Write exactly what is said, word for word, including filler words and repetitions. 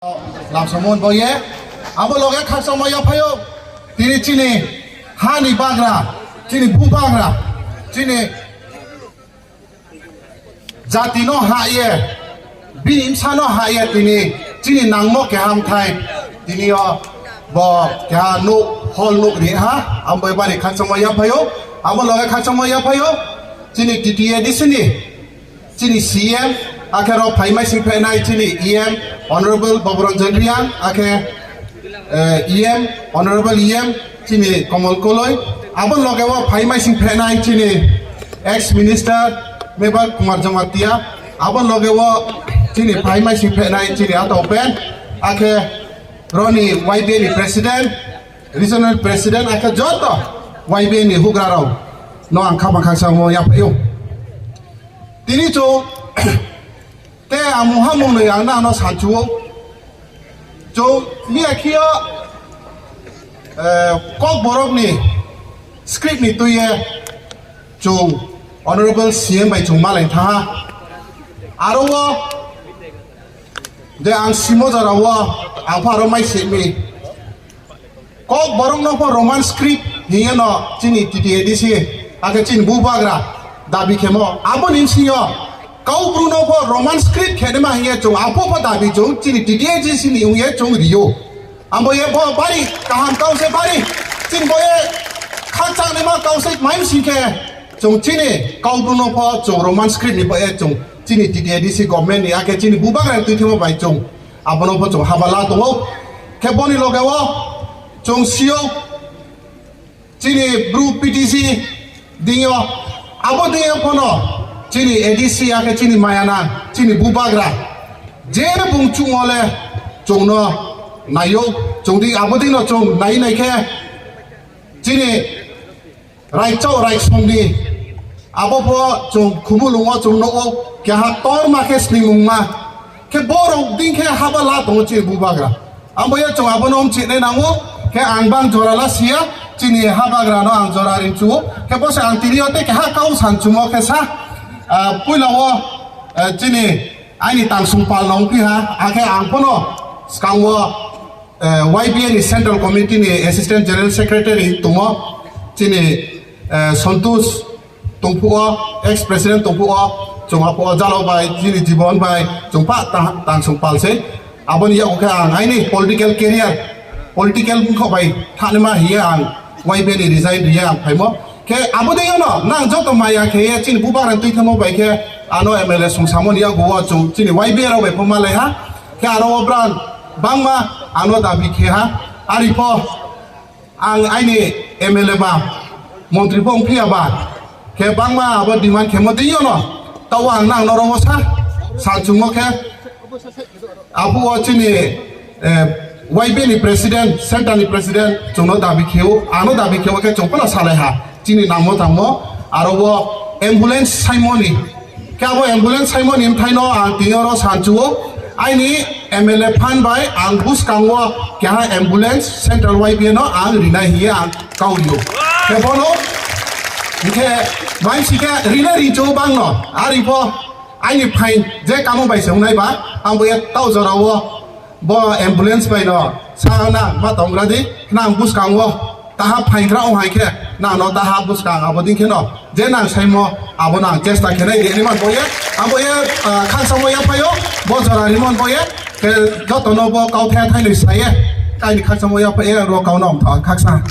Lamsamo bo ye, abo loge khakchangmo yaphai ou. Tini chini ha ni bagra, chini bubagra, chini jati no hah ye, bini bsa no hah ye tini chini nangmo keha bthai, tini yo bo keha nouh, hall nouh ri ha, abo bari khakchangmo yaphai ou, abo loge khakchangmo yaphai ou, chini T T A D C ni, chini C M, akhe ro phai maising phehnai chini E M, Honorable Baburanjan Reang, akhe, eh, E M, Honorable E M, chini Komol Koloi, abo loge wo phai maising phehnai chini ex minister Mebar Kumar Jamatia, abo loge wo chini phai maising phehnai chini Ata Upen, akhe roni Y B A ni president, regional president, akhe joto Y B A ni houhgra rao no ang khabang khakchangmo yaphai ou. Tini chung, te ang mungha mungnoi ang nang no sanchu ou. Chung miya khe yo, eh, Kokborok ni script ni tui ye chung Honorable C M bai chung malai thanng ha. Aro wo je ang simo jora wo ang pho aro mai se mi. Kokborok no pho Roman script hing ye no chini T T A D C, akhe chini bubagra dabi khemo. Abo ni bsing yo Kaubru no pho Roman script khe naima hing ye chung apho pho dabi chung chini T T A D C ni ong ye chung ri ou. Abo ye bo bari kaham kau se bari. Chini bo ye khakchangnaima kau se mai bsing khe chung chini Kaubru no pho chung Roman script ni bo ye chung chini T T A D C government ni akhe chini bubagra ni tuithimo bai chung abo no pho chung haba la tong ou. Khe bo ni loge wo chung si ou, chini Bru P T C deing yo, abo deing yo pho no chini A D C akhe chini maya nang, chini bubagra, je bung chung wo le chung no nai ou, chung di abo deing no chung nai nai khe chini raichao raisong ni abo pho chung khumulung wo chung nuh ou, keha ktorma khe sningmungma. Khe borok deing khe haba la tong ou chini bubagra. Abo ye chung abo no mchihnai nang ou, khe ang bang jora la si ya, chini habagra no ang jora ri mchu ou. Khe bo se ang tini yo tei keha kau sanchumo khe sa, ah, poila wo, eh, chini aini tangsong pal no ongphi ha, akhe ang pho no skang wo, eh, Y B A ni Central Committee ni Assistant General Secretary tongmo, chini, eh, Santosh tongphuh wo, ex president tongphuh wo, chung aphuh wo Jalo bai, chini Jibon bai, chung pha ta-, tangsong pal sei. Abo ni yakgu khe ang aini political career, political bkhaoh bai thanngnaima hing ye ang Y B A ni resign ri ye ang phaimo. Khe abo deing yo no nang joto maya khe ye chini bubagra ni tuithimo bai khe ano M L A sungsamo ni yakgu wo chung chini Y B A rao bai pho malai ha. Khe aro wo brang bangma ano dabi khe ha. Ari pho ang aini M L A ba, montri pho ongphi ya ba, khe bangma abo demand khemo deing yo no, taoh ang nang no ro wo sa, sanchumo khe, aphuh wo chini, eh, Y B A ni president, centre ni president, chung no dabi khe ou, ano dabi khe ou khe chung pho no salai ha, chini nangmo tangmo, aro wo ambulance saimo ni, khe abo ambulance saimo ni bthai no ang tini yo ro sanchu ou, aini M L A fund bai ang buskang wo keha ambulance Central Y B A no ang rinai hing ye ang kau ri ou. Khe bo no, hing khe, mai si khe rinai ri chu bang no, ari pho, aini fine je kamo bai se ongnai ba, ang bo ye taoh jora wo, bo ambulance bai no, sa na ma tonggra di, nang buskang wo, taha fine gra ong hai khe, nang no taha buskang abo deing khe no, je nang saimo, abo nang chesta khe nai ri ni man bo ye, abo ye, ah, khakchangmo yaphai ou, bo jora ri man bo ye, khe joto no bo kauthai thainoi sa ye, aini khakchangmo yaphai ye, ro kau no mtha khakchang.